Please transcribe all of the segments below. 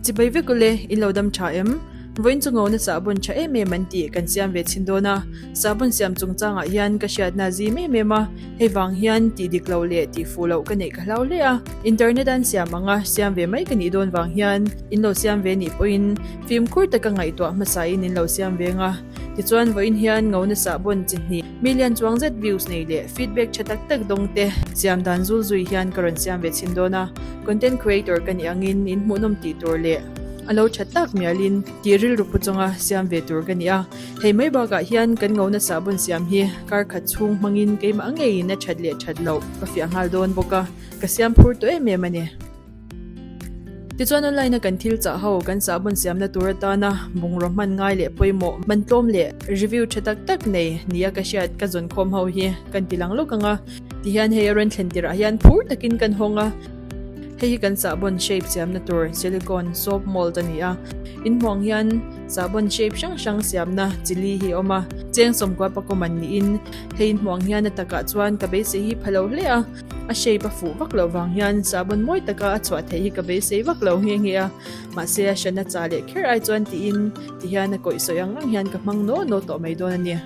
Chibai vek ule, in lo dam tha em? Vawiin chu ngona sahbawn tha em em an tih kan siam ve chhin dawn a, sahbawn siam chungchangah hian ka hriatna zim em em a, hei vang hian tih dik loh leh tih fuh loh ka neih ka hlau hle a, internet an siam anga siam ve mai ka nih dawn vang hian in lo siam ve nih pawhin fimkhur taka ngaihtuah hmasain in lo siam ve ang a. Tichuan vawiin hian ngona sahbawn chi hnih million chuang zet views nei leh feedback tha tak tak dawng te siam dan zul zui hian ka rawn siam ve chhin dawn a, content creator ka nih angin in hmuhnawm tih tur leh a lo tha tak mialin tih rilru pu chunga siam ve tur ka ni a. Hei mai bakah hian kan ngona sahbawn siam hi kar khat chhung hmangin keimah ngeiin a that leh that loh ka fiah nghal dawn bawk a, ka siam phur tawh em em a ni. Tichuan online a kan thil chah ho kan sahbawn siamna tur atana bungraw hman ngai leh pawimawh man tlawm leh review tha tak tak nei nia ka hriat ka zawn khawm ho hi kan ti lang lawk ang a. Tihian hei a rawn thlen tirah hian phur takin kan hawng a. Hei hi kan sahbawn shape siamna tur silicone soap mold a ni a. Inhmuang hian sahbawn shape hrang hrang siamna chili hi a awm a. Cheng sawmkua pakawm an niin hei inhmuang hian a takah chuan ka beisei hi pha lo hle a. A shape a fuh vak loh vang hian sahbawn mawi taka a chhuah theih hi ka beisei vak lo nghe nghe a, mahse a hrana cha leh kher ai chuan tiin ti hian a kawih sawi ang ang hian ka hmang naw naw tawh mai dawn a ni.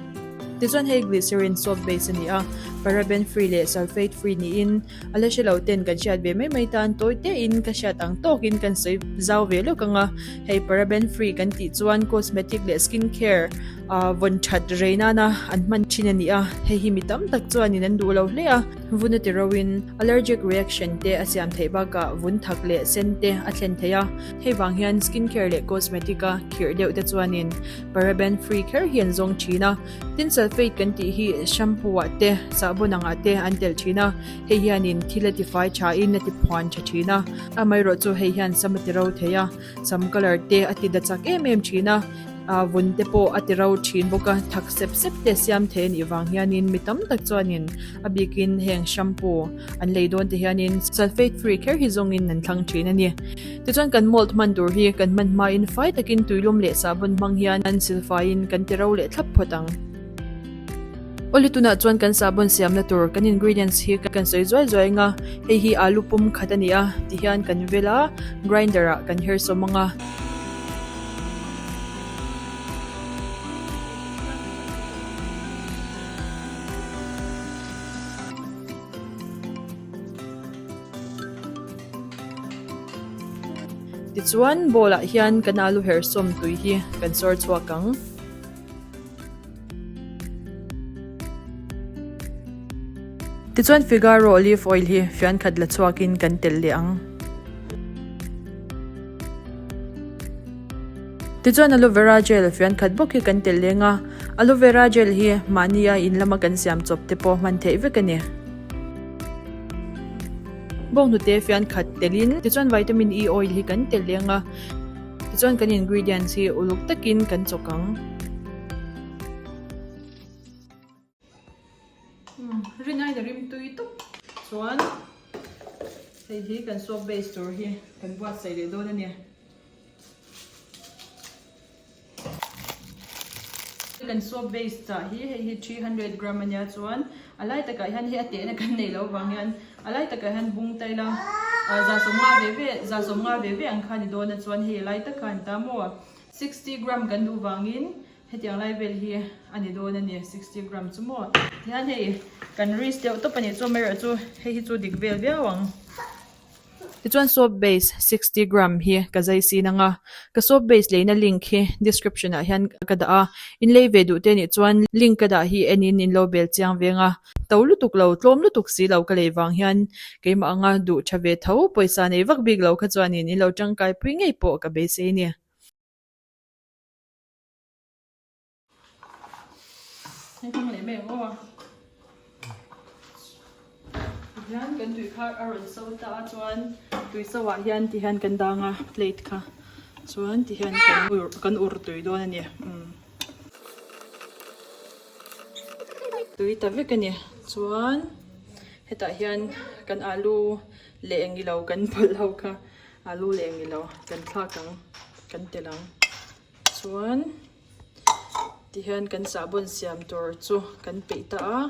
Tichuan hei glycerin soap base a ni a, paraben free leh sulfate free niin a la hre lo ten kan hriat ve mai mai tan tawi te in ka hriat ang tawk in kan sawi zau ve lawk ang a, hei paraben free kan tih chuan cosmetic leh skin care ah vawn that rei nana an hman thin a ni a, hei hi mi tam tak chuanin an duh lo hle a. Vun a ti roin allergic reaction te a siam theih bakah vun thak leh sen te a thlen thei a, hei vang hian skin care leh cosmetic a khirh deuh te chuanin paraben free kher hi an zawng thin a, tin sulfate kan tih hi shampoo ah te sahbawn angah te an telh thin a, hei hianin thil a ti fai tha in a ti phuan tha thin a, amaherawh chu hei hian sam a ti ro thei a. Sam colour te a ti da chak em em thin a, ah vun te pawh a ti ro thin bawk a, thak sep sep te siam thei a nih vang hianin mi tam tak chuanin a bikin heng shampoo an lei dawn te hianin sulfate free kher hi zawngin an thlang thin a ni. Tichuan kan mold hman tur hi kan hman hmain fai takin tuilum leh sahbawn hmang hian an silfaiin kan ti ro leh thlap phawt ang. Awle tunah chuan kan sahbawn siamna tur kan ingredients hi kan sawi zuai zuai ang a, hei hi alu pum khat a ni a tihian kan vel a, grinder ah kan her sawm ang a. Tichuan bowl ah hian kan alu her sawm tui hi kan sawr chhuak ang. Tichuan Figaro olive oil hi fian khat la chhuakin kan telh leh ang. Tichuan aloe vera gel fian khat bawk hi kan telh leng a, aloe vera gel hi mahnia in lama kan siam chawp te pawh hman theih vek a ni. Bawnghnute fian khat telhin tichuan vitamin E oil hi kan telh leng a. Tichuan kan ingredients hi uluk takin kan chawk ang. Rin aiin a rim tui tawp. Chuan hei hi kan soap base tur hi kan buatsaih leh dawn a ni. Kan soap base chah hi hei hi 300 gram ania chuan a lai takah hian hei a tehna kan nei loh avang hian a lai takah hian bung ta ila 150 ve ve 150 ve ve ang kha a ni dawn a chuan hei a lai takah a ni ta maw 60 gram kan duh vangin hetiang lai vel hi a ni dawn a ni 60 gram chu maw tihian hei kan risk deuh tawp a nih chu amaherawhchu hei hi chu dik vel viau ang. Tichuan soap base 60 gram hi ka zai sin ang a, ka soap base leina link hi description ah hian ka dah a, in lei ve duh te nih chuan link ka dah hi en in in lo bel chiang veng a, to lutuk lo, tlawm lutuk si lo ka lei vang hian keimah anga duh tha ve tho pawisa nei vak bik lo kha chuan in in lo tangkai pui ngei pawh ka beisei a ni. Hei hmang leh mai ang aw. Tihian kan tui kha a rawn so ta a chuan tui so ah hian tihian kan dang a plate kha chuan tihian kan ur kan ur tui dawn a ni umm tui ta vek a ni chuan hetah hian kan alu leh eng ilo kan pawlh ho kha alu leh eng ilo kan thlak ang kan telh ang. Chuan tihian kan sahbawn siam tur chu kan peih ta a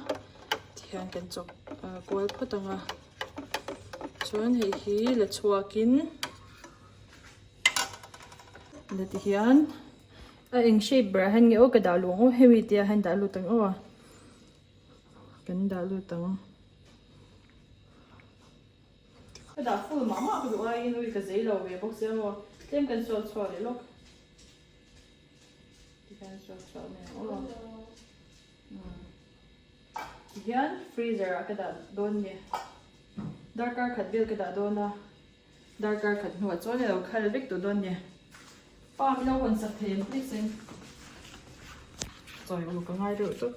tihian kan chawk kual phawt ang a chuan hei hi la chhuakin. Ila ti hian a eng shape berah hian nge aw ka dah luh ang aw hemi te ah hian dah lut ang aw kan dah lut ang. Ka dah full mah mah ka duh aiin ui ka zei lo ve bawk sia maw tlem kan sual chhuah leh lawk tikhan sual chhuah mai ang aw tihian freezer ah ka dah dawn nge darkar khat vel ka dah dawn a darkar khat hnuah chuan a lo khal vek tawh dawn nge pa min lo hawn sak thei ang please in chawi uluk a ngai reuh tawp.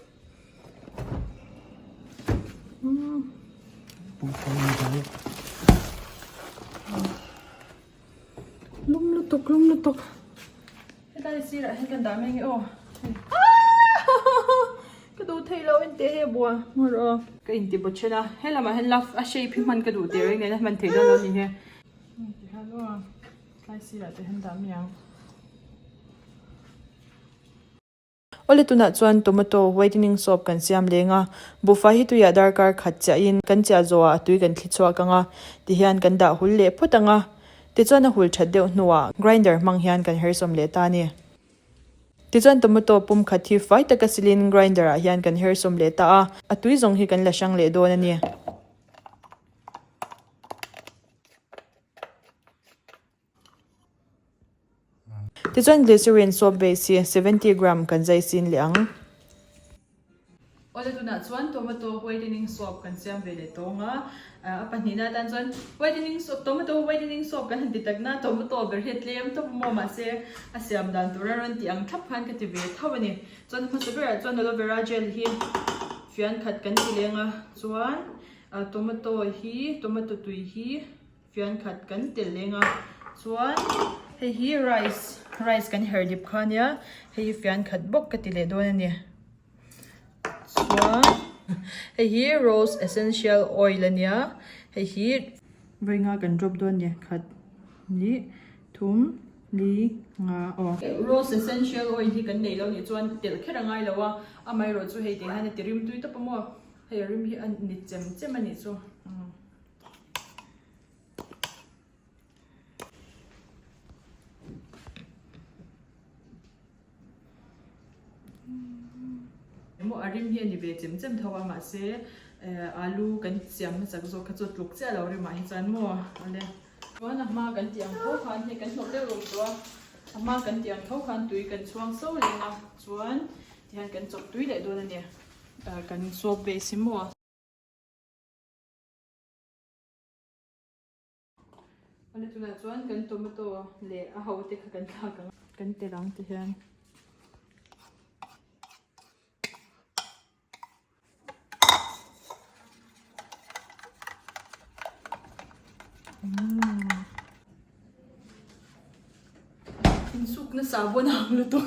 Lum lutuk lum lutuk hetlai sirah hian kan dah mai nge aw ka duh theih loh en teh he bua hmar aw ka inti bawt then a he lamah hian love a shape hi hman ka duh teh reng nen a hman theih dawn lo a ni he tihian aw tlai sirah te hian dah mai ang. Awle tunah chuan tomato whitening soap kan siam leng a, buhfai hi tuiah darkar khat chiahin kan chiah zawhah a tui kan thli chhuak ang a, tihian kan dah hul leh phawt ang a, tichuan a hul that deuh hnuah grinder hmang hian kan hersawm leh ta a ni. Tichuan tomato pum khat hi fai taka silin grinder ah hian kan hersawm leh ta a, a tui zawng hi kan la hrang leh dawn a ni. Tichuan glycerin soap base hi 70 gram kan zai sin leh ang. Awle tunah chuan tomato whitening soap kan siam ve leh tawng a, a pahnihna atan chuan whitening soap tomato whitening soap kan han ti tak na tomato ber hi a tlem tawp a maw mahse a siam dan tura rawn tih ang thlap khan ka ti ve tho a ni. Chuan hmasa berah chuan aloe vera gel hi fian khat kan ti leng a, chuan tomato hi tomato tui hi Fian khat kan tel leng a, chuan hei hi rice, rice kan her dip kha ania, hei hi fian khat bawk ka ti leh dawn a ni. Chuan hei hi rose essential oil ania, hei hi vawi nga kan drop dawn a ni, khat hnih thum li nga aw. Rose essential oil hi kan neih lo nih chuan telh kher a ngai lo a, amaherawhchu hei tih hian a ti rim tui tawp a maw, hei a rim hi a ni chem chem a nih chu. Emaw a rim hi a ni ve chem chem tho a mahse alu kan siam hmasak zawk kha chu a tluk chiah lo rimah hi chuan maw ale chuan a hma kan tih ang tho khan hei kan hnawk deuh rum tawh a a hma kan tih ang tho khan tui kan chhuang so leng a chuan tihian kan chawp tui leh dawn a ni kan soap base hi maw. Awle tunah chuan kan tomato leh a ho te kha kan thlak ang a, kan telh ang ti hian. Insukna sahbawn a ang lutuk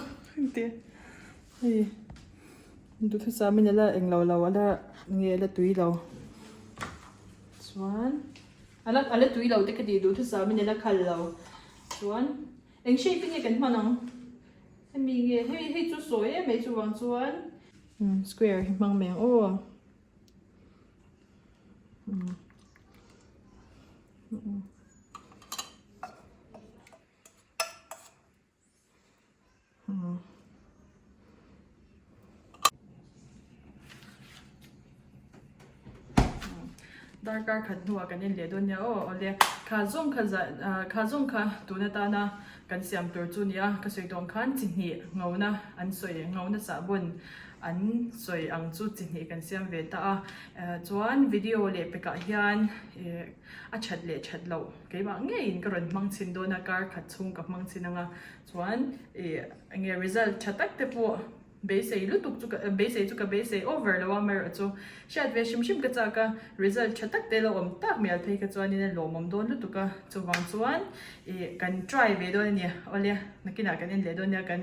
te hei duhthusam in ala englo lo ala nge ala tui lo chuan ala ala tui lo te ka tih duhthusam in ala khal lo chuan eng shape in nge kan hman ang hemi nge hei hei chu sawi em mai chuvang chuan square hi hmang mai ang aw. Darkar khat hnuah kan en leh dawn nia aw awle kha zawng kha zah kha zawng kha tun atana kan siam tur chu nia ka sawi tawng khan chi hnih ngona an sawi ngona sahbawn an sawi ang chu chi hnih kan siam ve ta a chuan video leh pekah hian ih a that leh that loh keimah ngeiin ka rawn hmang chhin dawn a kar khat chhung ka hmang chhin ang a chuan ih enge result tha tak te pawh beisei lutuk chu ka beisei chu ka beisei over lo a amaherawh chu hriat ve hrim hrim ka chak a result tha tak te lo awm tak mial phei kha chuanin a lawmawm dawn lutuk a chuvang chuan ih kan try ve dawn a ni awle nakinah kan en leh dawn nia kan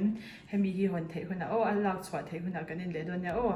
Hemi hi hawn theih hunah aw, a lak chhuah theih hunah kan en leh dawn nia aw.